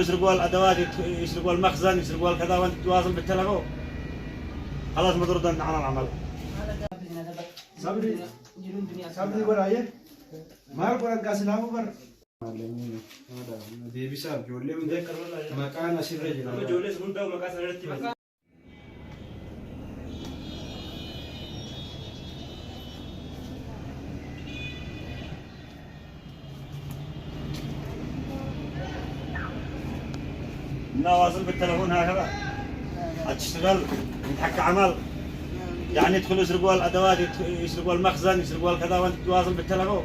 يدخلوا يسرقوا الادوات، يسرقوا المخزن، يسرقوا الكذا، وانت تواصل بالتلفون. خلاص مطرود عن العمل. Sabri sabri godhaaye maal godhan qasilaafuu bar. Deebisaaf ijoollee hunda maqaan asirra jira. Ijoollee hundaa maqaa sana irratti. واصل بالتلفون هكذا هتشتغل حق عمل، يعني يدخلوا يسرقوا الادوات، يسرقوا المخزن، يسرقوا الكذا، وانت تواصل بالتلفون.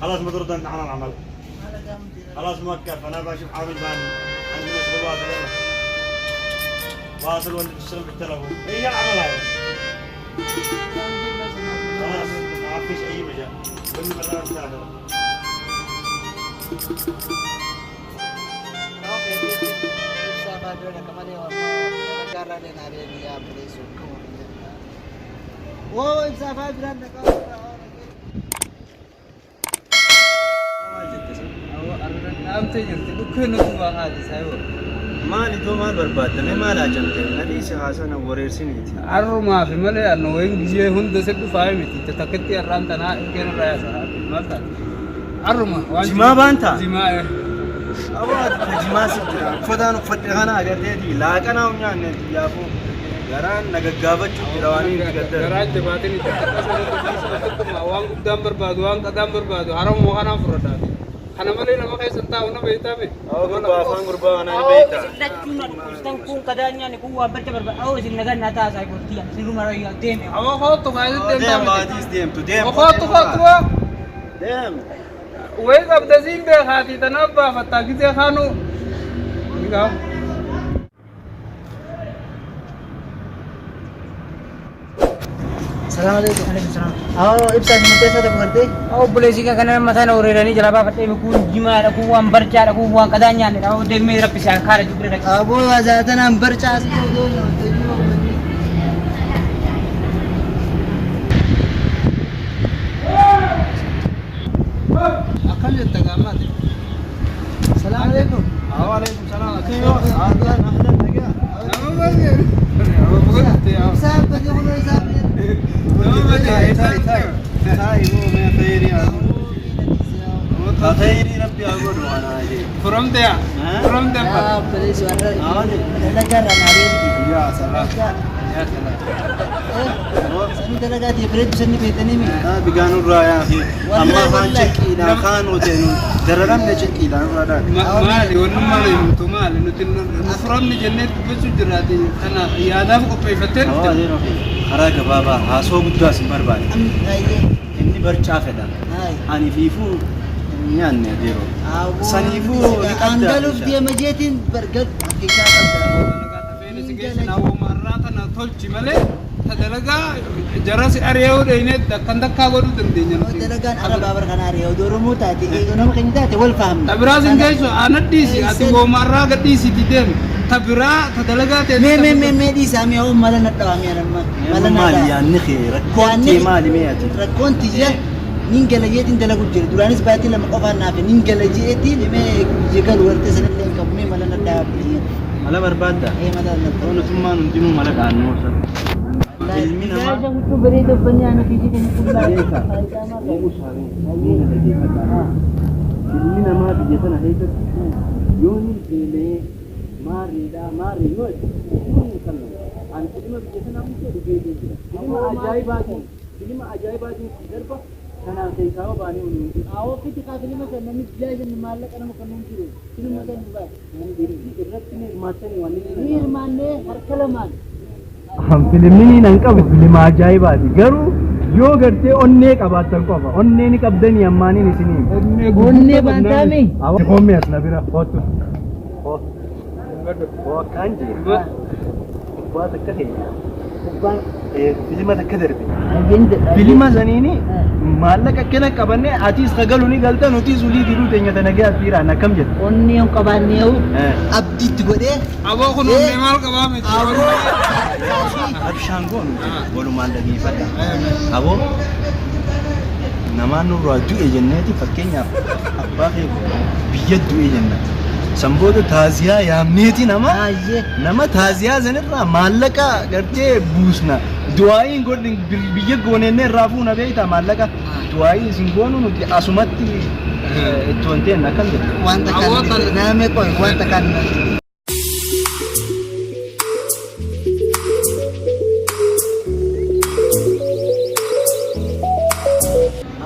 خلاص مطرود عن العمل. خلاص موقف. انا بشوف عامل ثاني عندي مشغول. واصل يلا واصل وانت تشتغل بالتلفون. ايش العمل هذا؟ خلاص ما فيش اي مجال. كل مثلا مسافر. Dhaamtee jirti dhukkee nuti waa haati saayiboo. Maal iddoo maal barbaaddame maal hajamte? Nadhiisi haasana wareersiniiti. Har'umaa fi malee annu wayin gizee hunda si dhufaa miti takkitti har'aan tanaa ilkeen irraa yaasa maal taate? Har'uma waan Jimaa baantaa? Jimaa. Awwaati jimaa si jira. Uffataan uffadhe kana agarteeti laaqanaa nyaanne xiyyaafuu garaan na gaggaafachuu jira waan inni gaddara. Garaa jabaatiin itti akkasuma waan guddaan barbaadu waan qadaan barbaadu haramuma kanaan fudhadhaati. Kana malee nama keessa hin taa'u na beektaa mi? Awwa gurbaa afaan gurbaa kanaa ni beektaa. Isin lachuun dhukkubsatan kun kadaan kun waan barcha barbaadu. Awwa isin nagaan naa ta'a saayii gortiya. Isin ruma rayyaa deeme. Awwa kootu kaasitti Deem deemtaa miti. baatiis deemtu deem. Kootu kootu waa. Deem. Wayi qabda siin beekaati tanaaf baafattaa gisee kaanu. Ni. Salaam alaikum. Alaikum salaam. Awwa ibsaan murteessaa tokko gartee. Awwa obboleessi kana mataa na wareeranii jala baafadhee kun jimaadha, kun waan barchaadha, kun waan qadaan nyaannedha. Awwa deemee raffisee kaara jibbira dhaqe. Aboo zaatanaan barcaa asii ta'uu. Akkam jetta gaammaati? Salaam alaikum. Awwa alaikum salaam. Akkam yoo ahlan ahlan nagaa. Nama baay'ee. Nama baay'ee. Ibsaan badii kunoo isaan. Nama baay'ee. Ta'i ta'i. Ta'i moo mee khayrii haa godhu. Khayrii rabbi haa godhu anaa jee. From there. From there. Yaa obboleessi warra Aawwan. dalagaa irraa naa deemti. Yaa salaam. Yaa salaam. Sanii dalagaa ta'e bareedu sanii beektanii mi? Bigaan irraa yaa fi amma afaan cinqiidhaan kaan nuti dararamne cinqiidhaan irraa dhaan. Maali wanni maali himtu maali nuti nu furamni jennee dubbachuu jiraate kana yaadaaf qopheeffattee dhufte. Karaa gabaabaa haasoo guddaas hin barbaade. Inni barcaa fedha. Ani fiifuu hin nyaanne adeeroo. Saniifuu ni qabda. Angaluuf deema jeetiin bargal keessaa qabda. Si geessin hawwumarraa tana tolchi malee ta dalagaa jara si ari'uu dheenee akkan takkaa godhuu dandeenya nuti. Dalagaan arabaa bara kana ari'aa odoo Oromoo taate eegoo nama keenya taate wal fahamna. Ta biraa sin geessu ana dhiisi ati woomarraa gad dhiisiiti deemi. Ta biraa ta dalagaa ta'e. Mee mee mee mee dhiisaa mee hoo mala nadhawa mee anamma mala Maali nadhawa. yaadni kee rakkoon tee maali mee ati? Rakkoon tiyya nin gala jeetiin dalagu jira duraanis baatii 2 qofaan naafe nin gala jeetiin mee galu wartee sanillee hin qabu mee mala nadhawa biyya. Mala barbaadda? Ee mala nadhawa. Nutummaan hundinuu mala dhaannoo. Ilmi namaa Huccuu bareeda uffannee ana fiigee kan Beekaa. Ilmi namaa biyya tana keessatti yoo inni beela'ee maarriidha maarrii yoo jedhu hin kennu. Ani filima biyya tanaa hunda dhugeetiin jira. Filima ajaa'ibaatiin filima ajaa'ibaatiin si darba kanaan keessaa yoo baanee hundi. Awoo fiti kaa filima kan namni bilaashan maallaqa nama kan jiru filima kan nu baase. Irratti ni hirmaattanii waan inni Ni hirmaannee harka lamaan. Filimni nan qabu filima ajaa'ibaati. Garuu yoo gartee onnee qabaattan qofa onnee ni qabdanii ammaaniin isinii. Onnee baantaami. Hoommi as na bira kootu. Akkaan jee. Kubbaa takka keenya. Kubbaan Filima takka darbe. Filima saniini maallaqa akkana qabanne atis kagalu ni galta nutis ulii diruu teenya tana gee asbiiraan akkam jetta. Onnee hin qabaannee hoo abdiitti godhee. Aboo kun onnee maal qabaa miti? Abshaan goonu walumaan dhageeffadha. Aboo namaan nurraa du'e jenneeti fakkeenyaaf abbaa kee biyya du'e jenna. San booda taaziyaa yaamneeti nama nama taaziyaa sanirraa maallaqa gartee buusna. Du'aayiin godhin biyya goonennee irraa fuuna beektaa maallaqa. Du'aayii isin goonu nuti asumatti itti wanteen akkam jedhu. Wanta kan naame qoy wanta kan.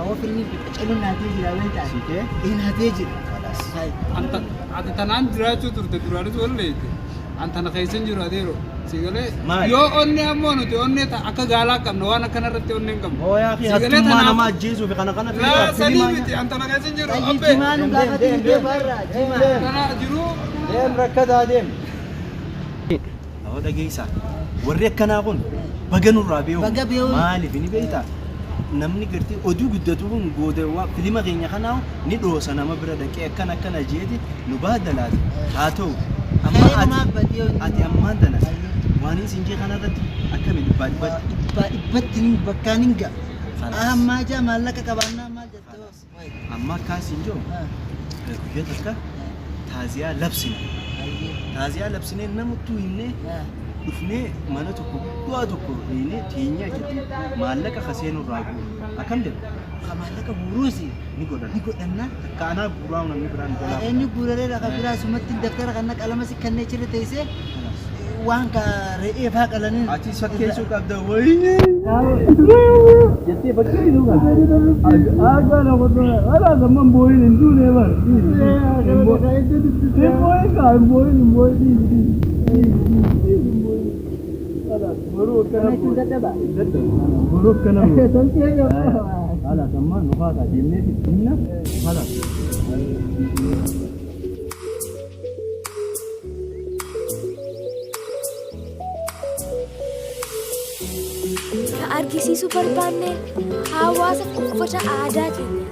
Awwa filmi qacaluun naatee jira beektaa? Siitee? Naatee jira. Ati tanaan jiraachuu turte duraanis walleete. An tana keessa hin jiru adeero. Si galee Maali? yoo onnee ammoo nuti onnee akka gaalaa qabna waan akkana irratti onnee hin qabnu. Hooyaa fi Si galee hattummaa tanaaf- nama ajjeesuu fi kana kana Laa sanii miti an tana keessa hin jiru. Abbee Jimaa nu gaafatin deebarra jimaa. tana jiru. Deem rakkataa deem. Awwa dhageessaa. Warri akkanaa kun baga nurraa beeku. Baga beeku. Maaliif ni beektaa? Namni gartee oduu guddatu kun goote waa filima keenya kanaa ni dhoosa nama bira dhaqee akkana akkana jeeti nu baadalaati. Haa ta'u amma ati ati ammaan tana waan isin jee kanarratti akkami dhibbaa dhibbatti. Dhibbaa dhibbatti ni bakkaan hin ga'a. Ammaa jaa maallaqa qabaannaa maal jettee hoos. Amma akkaan siin jiru guyyaa takka taaziyaa labsina. Taaziyaa labsinee namattuu himnee dhufnee mana tokko guddaa tokko dhiinee teenyee achitti maallaqa kasee nurraa guuru. Akkam jedhu Maallaqa guuruusi ni godhanna. ni godhanna. Takka anaa guuraa namni biraan jalaa. Inni guuraree lafa biraa sumatti daftara kana qalama si kannee chirri teessee waan ka re'ee faa qalanii. Atis fakkeessuu qabda wayii. Jettee fakkeessuu qabda. Akka nama ala zaman booyin hin duune bar. Hin booyin kaa hin booyin hin booyin hin booyin. Boruu akkana booyin. Boruu akkana booyin. Ala sammaan nu haasaa deemnee himna. Ala. Ka argisiisuu barbaanne hawaasa uffata aadaa keenya.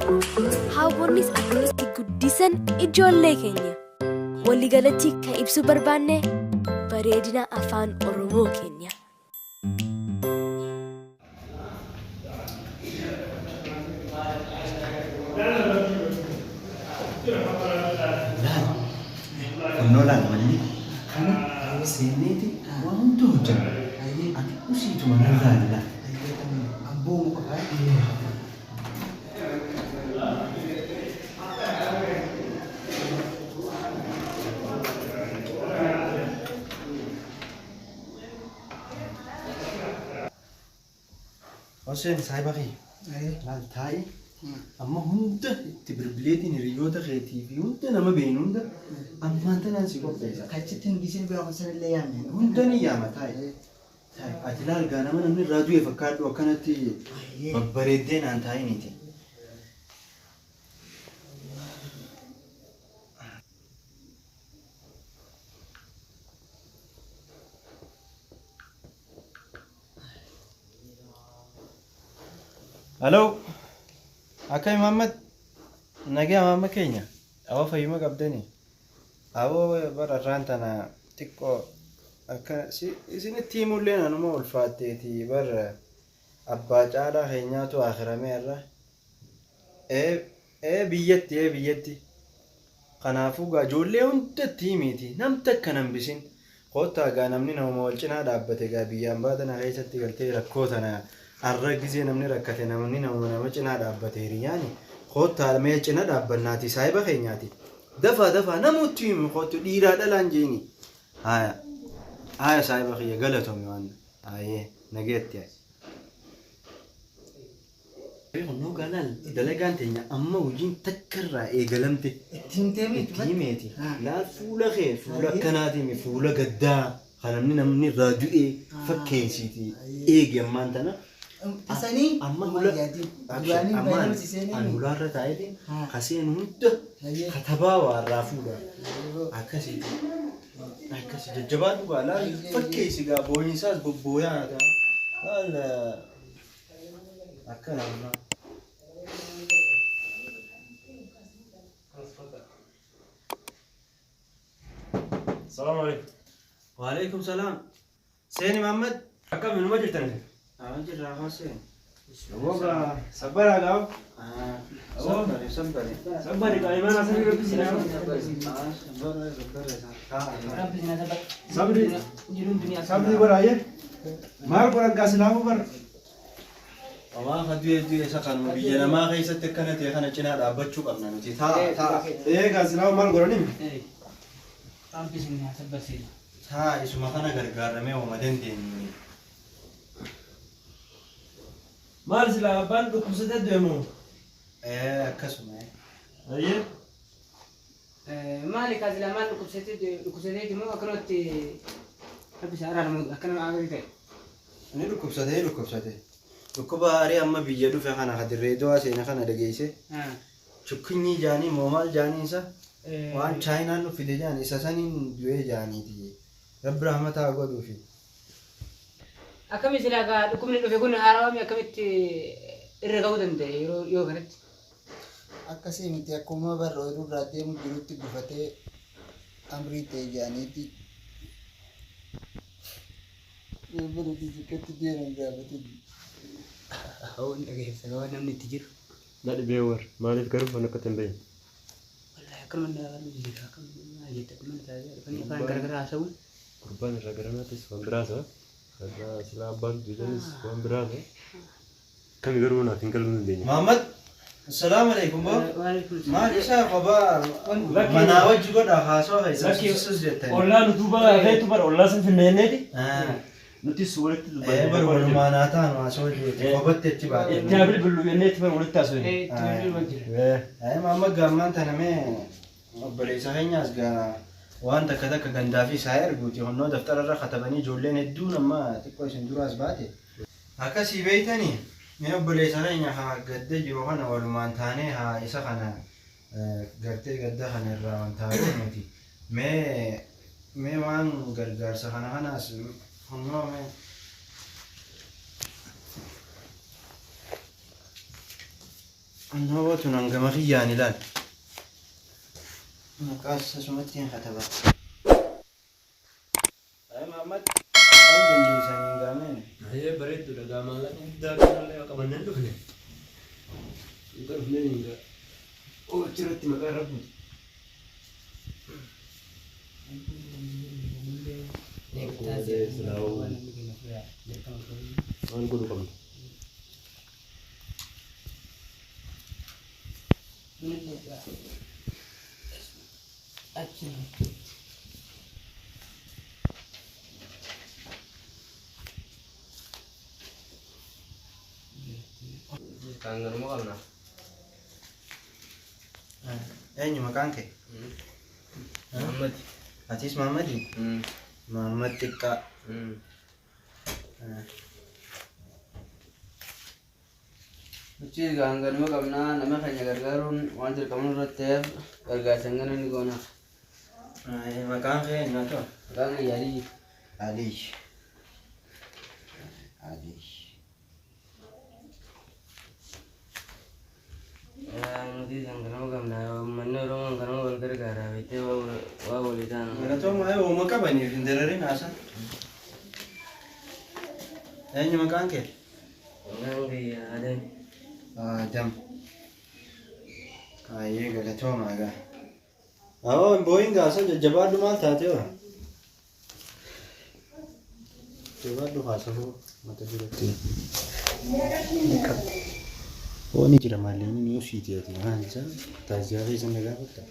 Hawwoonnis akka itti guddisan ijoollee keenya. Waliigalatti kan ibsuu barbaanne bareedina afaan Oromoo keenya. Kunnoo laal malli kana seenneeti waan hunda hojjenna. Ati usiituma narraa ilaali. Abbooma qofaa. Hoseen saahiba kiyya. Laal taa'i. Amma hunda itti bilbileetiin hiriyoota keetii fi hunda nama beeknu hunda ammaan tanaan si qopheessa. Kachitti hin gisee bira kun sanillee yaamne. Hunda ni yaama taa'i. Taa'i ati laal gaa nama namni irraa du'e fakkaadhu akkanatti babbareeddee naan taa'iniiti. Hello. Akkami Muhammad? Nagaa Muhammad keenya. Awwa fayyuma qabdanii. Awwa bara irraan tana xiqqoo akka isinitti himullee anuma ulfaatteeti bara abbaa caalaa keenyaatu akhiramee irra. Ee biyyatti ee biyyatti. Kanaafuu gaa ijoollee hundatti himiiti nam takka nan bisin. Kottaa gaa namni namuma wal cinaa dhaabbate gaa biyyaan baatana keessatti galtee rakkoo tana arra gizee namni rakkate namni namuma nama cinaa dhaabbate hiriyaani. Kottaa mee cina dhaabbannaati saahiba keenyaati. Dafaa dafaa namutti himi kottu dhiiraa dhalaan jeeni. Haya haya saahiba kiyya galatoomi waan haayee nageetti hayi. Kunnoo gaa laal dalagaan teenya amma hojiin takka irraa eegalamte. Itti himtee miti. Itti himeeti. Laal fuula kee fuula akkanaatiin fuula gaddaa kan namni namni irraa du'e fakkeessiiti eegi ammaan tana. Tasanii Amma hula Duraanii ammaan baay'ee seenee. an hulaarra taa'eeti kaseen hunda katabaa waarraa fuudha. Akkasiiti. Akkasi jajjabaa dhugaa laal fakkeessi gaa booyinsaas bobbooyaa ta'a. Laal akkana ammaa. السلام عليكم. Waalaikum salaam. Seeni Muhammad. Akkam numa jirtan? Aan jirra haa seeni. Aboga sabbara gaaf. Sabbari sabbari. Sabbari qaa'imaan asirra rabbi sinaa. Sabbara sabbara. Rabbi sinaa sabbar. Sabri Jiruun duniyaa. sabri godhaaye. Maal godhan gaa silaafuu bara. Waan du'e du'e isa kanuma biyya namaa keessatti akkana ta'e kana cinaa dhaabbachuu qabna nuti. Taa'a taa'a. Ee gaa silaafuu maal godhani? Rabbi sinaa sabbar seena. Taa'a isuma kana gargaaramee hooma dandeenyu. Maal silaa abbaan dhukkubsatee du'e moo? Ee akkasuma. Ayyee. Maali kaasila maal dhukkubsatee moo akkanumatti rabbi isaa araaramu akkana agari ta'e. Inni dhukkubsatee dhukkubsate. Dhukkuba haarii amma biyya dhufe kana hadirree du'aa seena kana dhageesse. Chukkinyi jaanii moo maal jaanii isa? Waan chaayinaan nu fide jaan isa saniin du'ee jaaniiti. Rabbi rahmataa godhuufi. Akkami silaa gaa dhukkubni dhufe kun haarawame akkamitti irra ga'uu danda'e yeroo dhiyoo kanatti? Akkasii miti akkuma barra oduu irraa deemu jirutti gufatee amrii ta'e jedhaniiti. Bira sikkatti deeman gaafatee. Hawwan dhageessa waan namni itti jiru. Na dhibee war maaliif garuu kan akka hin beekne. Wallaahi akkanuma nama jira akkanuma jette akkanuma taatee dhufanii afaan garagaraa haasa'uun. Gurbaan irraa garanaatis waan biraasa. Irraa silaa abbaan duutanis waan biraasa. Kami garuu naaf hin galuu dandeenya. Muhammad, assalaamu alaikum boo. Maal isa kophaa manaa wajji godha haasawaa keessan sus jettani. Ollaa nu duuba feetu bara ollaa sun finna jenneeti. Nutis walitti Ee bar walumaan haa taanu haasawaa jeeti kophatti achi baate. Itti haa bilbilu jenneeti bara walitti haasawne. Ee Muhammad gaammaan tana mee obboleessa keenyaas gaa waan takka takka gandaa fi isaa erguuti honnoo daftara irra katabanii ijoolleen hedduun amma xiqqoo isin duraas baate. Akkasii beeytanii mee obboleessa keenya haa gadda jiru kana walumaan taanee haa isa kana gartee gadda kana irraa waan taanee nuti mee mee waan gargaarsa kana kanaas honnoo mee. Honnoo bootu nan gama kiyyaan ilaal. Maqaas asumatti hin kataba. Ay Muhammad, waan dandeessan hin gaameen. Baay'ee bareedduudha gaa maallaqa guddaa kanallee qabanneen dhufne. Dhuga dhufneen hin gaa. Oo achirratti maqaa irra buuti. Maal godhuu qabna? Kan garuma qabna. Eenyu maqaan kee? Muhammad. Atis Muhammadi? Muhammad xiqqaa. Nuti kan garuma qabna nama keenya gargaaruun waan dirqama nurratti ta'eef gargaarsa hangana ni goona. Maqaan kee eenyu haa ta'u? Maqaan kiyya Aliyyi. Aliyyi. Aliyyi. Nuti hanganama qabna uummanni Oromoo hanganama wal gargaara beektee waa walii ta'an. Galatooma uuma qabaniif hin dararin haasaa. Eenyu maqaan kee? Maqaan kiyya Adam. Adam. Ayyee galatooma gaa. Awoo hin boo'in gaasa jajjabaadhu maal taate hoo? Jabaadhu haasawuu mata duratti. Hooni jira maallaqni ni usiiti ati maal isaa taasisaa keessa na gaafatta.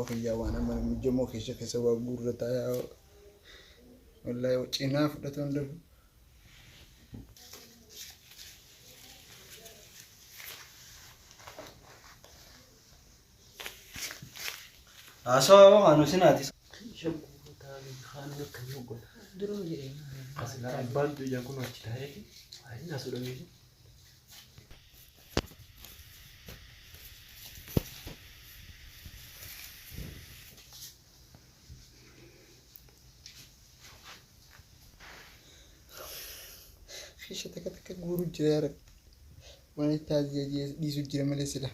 Okiyyaa waan amma namni jamoo keessa keessa waa guurrataa yaa wallaahi cinaa fudhatan dhabu. Haasawaa hoo anu sinaati. Asilaa abbaan du'e kun achi taa'eeti. Inni asuu dhageessu. Keessa takka takka guuruu jira yaa Rabbi. Waan taaziyaa dhiisu jira malee sila.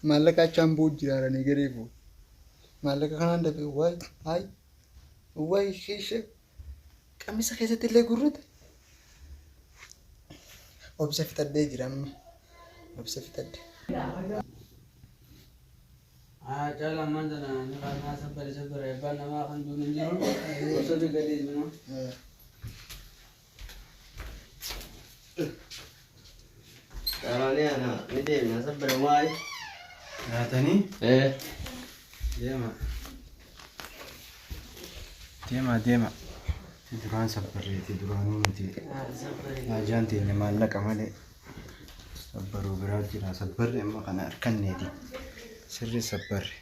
Maallaqa achaan boo'u jira haranii gareefu. Maallaqa kanaan dafe waay haay waay keessa Qamisa keessatti illee gurrata. Obsa fixadhee jira amma. Obsa fixadhe. Caalaa ammaan tana ni kaanaa sabbare sabbare abbaan namaa kan duun hin jiru. Osoo gadee jiru. Caalaa ana ni deemna sabbare maali? Nyaatanii? Deema. Deema deema. Duraan sabbarreeti duraanuu nuti haajaan teenya maallaqa malee sabbaruu biraa jira. Sabbarri amma kana harkanneeti. Sirri sabbarre.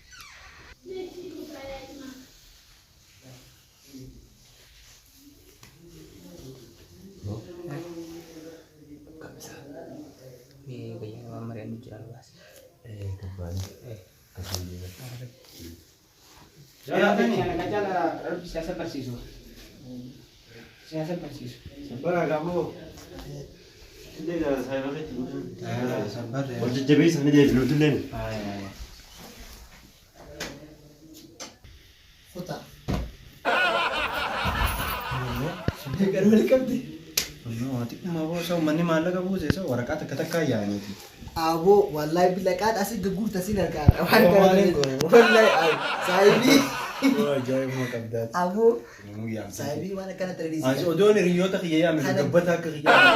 Mee gayyaa waan mari'annu jira baase. Caalaa rabbi siyaasa barsiisu. Siyaasa barsiisu. Sabbara gaafoo. Sabbarre. Wal jajjabeessa ni deebinu illee. Kutaa. Garuu wal qabdi. Xiqquma boosa uummanni maallaqa buuse isa waraqaa takka takkaa yaa'aniiti. Aboo wallahi bila qaadha asii gurgurta siin harkaadha. Waan kana wallahi saahibii. Ajaa'ibuma qabdaati. Aboo Namuu yaamte. saahibii waan akkana Asi televiziyoona. odoon hiriyoota kiyya yaame gabbata akka kiyya kana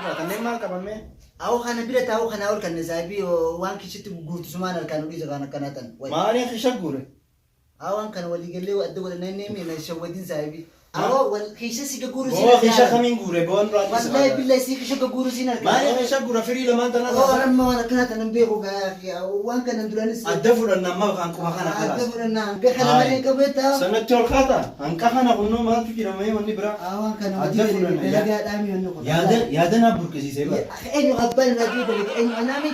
qaba. Kanneen maal qabame? Awoo kana bira taa'u kanaa ol kanne saahibii waan kishitti gurgurtu sumaan harkaan dhiisa waan akkanaa tan. Maaliif isha guure? Awoo waan kana walii gallee adda godhannee inni na shawwadin saahibii. Awoo wal kisha si gurguru siin Boo kisha harkaan. kamiin guure? Boon duraatti Wallahi billahi si kisha gurguru siin harkaan. Maaliif isha guura firii lamaan tana Oo amma waan akkanaa tan hin beeku waan kana duraanis. Adda fudhanna amma kan quba kana Adda kalaas. fudhannaa hanga kana malee qabeetta. Sanatti ol kaata. Hanqa kana kunnoo maaltu jira mee wanni biraa? Waan kana Adda fudhanna. dalagaa dhaami wanni kun. Yaada yaada naa burqisiisee bara. Eenyu abbaan irraa du'e dalaga eenyu anaami?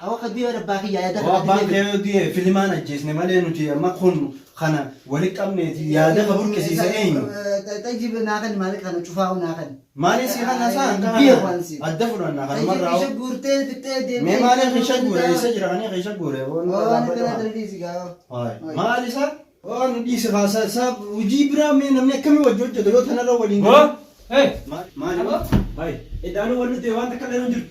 Awwa kadii warra abbaa kiyyaa yaada Boo abbaan kee yoo du'e filimaan ajjeesne malee nuti amma kun kana walitti qabneeti yaada ka burqisiise eenyu? Xajib naa kan maal kana cufaa'u naa kan. Maaliif si kana isaa hanqa Biyya kana? waan si. Adda fudhanna kanumarraa. Kisha guurtee fixxee deemtee. Mee maaliif kisha guure? Eessa jira kanii kisha guure? Waan akkana dalagii gaa. Maal isa? Waan dhiise kaasa isaa hojii biraa mee namni akkamii wajji hojjeta yoo tanarra waliin Boo! Maali? Hai. Idaanuu wanni du'e waan takka illee hin jirtu.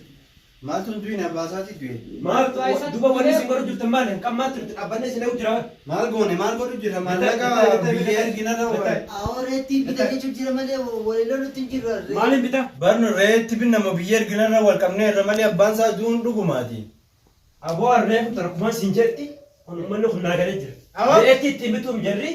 Maaltu hin du'in abbaa isaatii du'e? Maal duuba wanni isin godhu jirtan maali? Kan maal turte dhaabbanne isin eegu jira. Maal goone maal godhu jira maallaqa biyya erginarra Awoo reetti bita jechuun jira malee walii lolutti hin jiru. Maaliin bita? Barnu reetti binna biyya erginarra wal qabnee irra malee abbaan isaa du'uun dhugumaati. Aboo harree kun tarkumaan siin jedhi kun uummanni kun naa galee jira. Reetti ittiin bituun jarri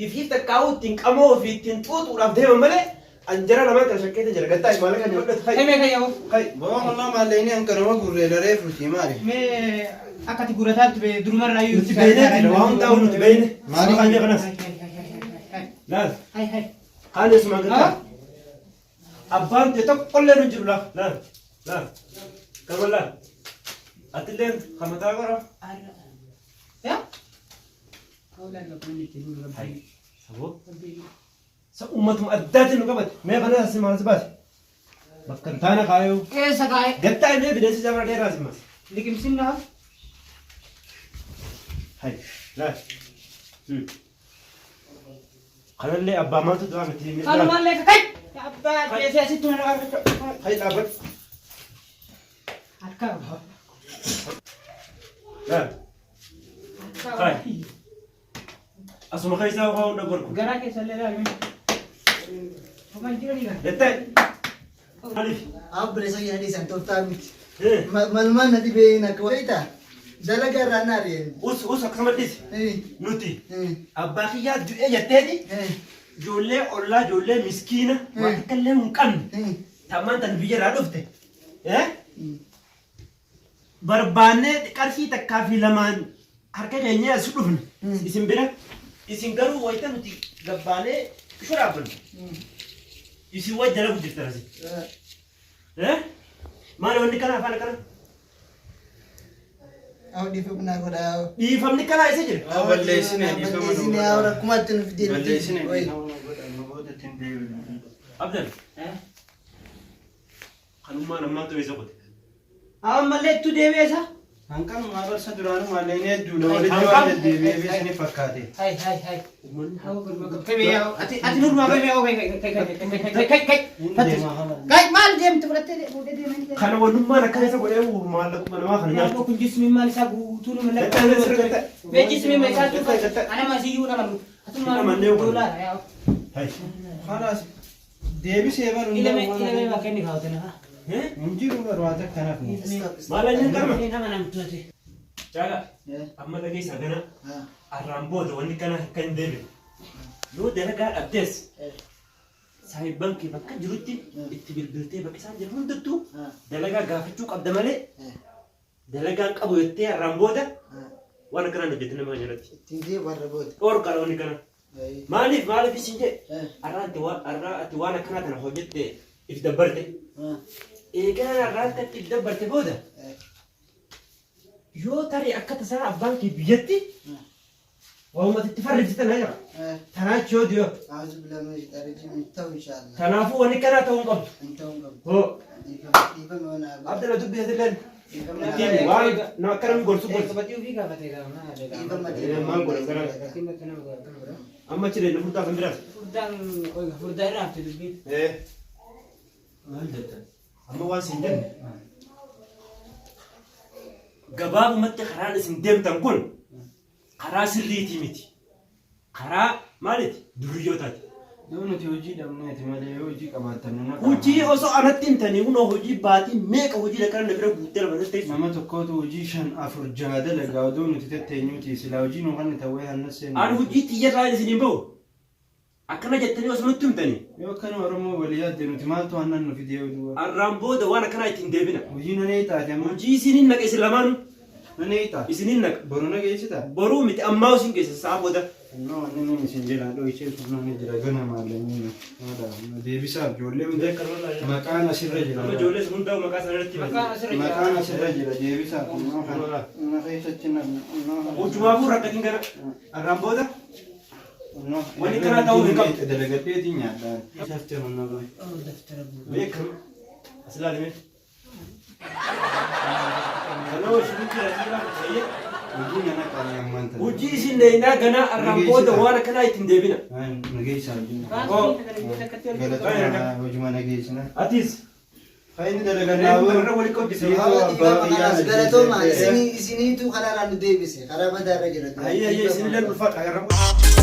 ifiif takkaa'uu ittiin qamoo ofii ittiin xuuxuudhaaf deeman malee anjara lamaan kana shakkeeta jira gattaa maallaqa kan hodhatu Himee hayi. kan yaa'u. Hayi. Boo kunnoo maallaqni hanqanuma gurree daree fuutii maali? Mee akka ati gurrataatti bee durumarraa iyyuu. Nuti beeknee jira waan hundaa'u nuti beekne. Maali? Maali kanas? Laal. Hai hai. Kaan eessumaan gattaa? Abbaan ta'e tokkollee nu jiru laal laal laal. Kama laal. Atilleen hamataa qora. Ya? Hayi. Saboo. Sa uummatuma addaatiin nu qabate. Mee kanas asii maal si baase? Bakka hin taane kaayuu. Keessa kaa'e. Gattaa mee bineensi isaa bira dheeraa simas. Liqimsinnaa. Hai, laal. Kanallee abbaa maaltu du'aa miti. Kanumallee kai. Abbaa keessa asitti mana Hai dhaabbadhu. Harka. Laal. Hai. Asuma keessaa waa hunda gorku. Garaa keessa illee ilaalmi. Homaa jiranii kan. Gattaa. Maaliif? Abbileessa kiyya dhiisan toltaa miti. Malumaan na dhibee na wayita dalagaa irraa na ari'een. Us us akkasuma dhiisi. Nuti abbaa kiyyaa du'ee jetteeti ijoollee ollaa ijoollee miskiina waan takka illee hin qabne tammaan tan biyya irraa dhufte. Barbaannee qarshii takkaa fi lamaan harka keenya as dhufne isin bira isin garuu wayita nuti gabbaanee shuraabanne isin wajja lafu jirtan asi. Maali wanni kana afaan akkana? Awo dhiifamnaa godhaa. Dhiifamni kanaa isa jira. Awo balleessine dhiifama nu Balleessine awo rakkumatti nu fidee. Balleessine dhiifama nu godha nu booda ittiin deebinu. Abdal. Kanummaan ammaan ta'e isa qote. Ammallee ittuu deebi'ee isa. Hanqanumaa barsa duraanuu maalleen hedduudha walitti waan deddeebi'eef isini fakkaate. Hai hai hai. Ati ati nurmaa kai kai kai kai kai kai kai. Kai maal deemtu fudhattee fuudhee deemanii. Kana wannummaan akkana isa godhee maallaquma namaa kana nyaachuu. Kun jismi maal isaa guutuu nama lakkaa. Mee jismi maal isaa tuufa. Ana maasiyyuu nama. Atuma doolaara yaa. Kalaas deebisee baru Ilame ilame bakka inni kaawwate na. Hin jiru baru haa takkanaaf. Maal inni qarma? Nama namtu ati. Caala amma dhageessaa gana arraan booda wanni kana akka hin deebine. Yoo dalagaa dhabdees saayibban kee bakka jirutti itti bilbiltee bakka isaan jiran hundattuu dalagaa gaafachuu qabda malee dalagaan qabu jettee arraan booda waan akkanaan hojjete nama jalatti. Ittiin deemu warra booda. Dhoorkaadha wanni kana. Maaliif maaliif isin jedhe arraa ati waan akkanaa kana hojjette if dabbarte. Eegaa arraa ati if dabbarte booda yoo tarii akka tasaa abbaan kee biyyatti waanuma itti farrifte na jira. Tanaa achi yoo diyoo. A'uuzu billahi mina shayxaani rajiim hin ta'u inshaallah. Kanaafuu wanni kanaa ta'uu hin qabdu. Hin ta'uu hin qabdu. Hoo. Dhiifama waan haa Abdalla dubbisatilleen. Dhiifama Ittiin waan nama akka namni gorsu gorsu. Qabatii ofii gaafatee gaafa. Dhiifama Maal godhan gara. Amma achi deemna furdaa kan biraas. Furdaan furdaa irraa hafte dubbiin. Maal jettan? Amma waan siin jenne. Gabaabumatti karaan isin deemtan kun karaa sirriitii miti. Karaa maaliiti? Duriyyootaati. Yoo nuti hojii dhabneeti malee yoo hojii qabaattan nu naqaa. Hojii osoo anatti himtanii kunoo hojii baatii meeqa hojii akkana na bira guuttee lafa teessu. Nama tokkootu hojii 5 4 6 dalagaa odoo nuti tetteenyuuti silaa hojii nu kanni ta'uu hanna seenu. Ani hojii xiyyarraa isin hin bahu. Akkana jettanii osoo nutti himtanii. Yoo akkana Oromoo walii yaadde nuti maaltu hannan nu fidee oduu. Arraan booda waan akkanaa ittiin deebina. Hojii nan eeyxaati amma. Hojii isiniin naqa isin lamaanuu. Nan eeyxaa. Isiniin naqa. Boru na geessita. Boruu miti ammaa isin geessa sa'a booda. Innoo wanni inni isin jedhan dho'ichee sunnaan ni jira gana maallaqni haadha deebisaaf ijoollee hunda maqaan asirra jira. Amma ijoollee sun hundaa'u maqaa isaanii irratti Maqaan asirra jira. Maqaan asirra jira deebisaaf innoo kana na keessatti namni innoo kana. Hojjumaafuu rakkatiin gara arraan booda Innoo Wanni kanaa ta'uu hin qabdu. Dalagadheetiin nyaadhaan. Isaaf humna bahe. Beekamu. As ilaalime. Kanoo isinitti rasiidhaa fayyee. Hojii nana qaanii ammaan tana. Hojii isin dheeyinaa ganaa arraan booda waan akkanaa ittiin deebina. Nageessaa hojii. Galatoomaa hojuma nageessina. Atis. Faayini dalagannaa Irra walitti hojjise. Galatooma isiniitu karaarraa nu deebise karaa badaarra jira. Ayyee ayyee isinillee ulfaadha.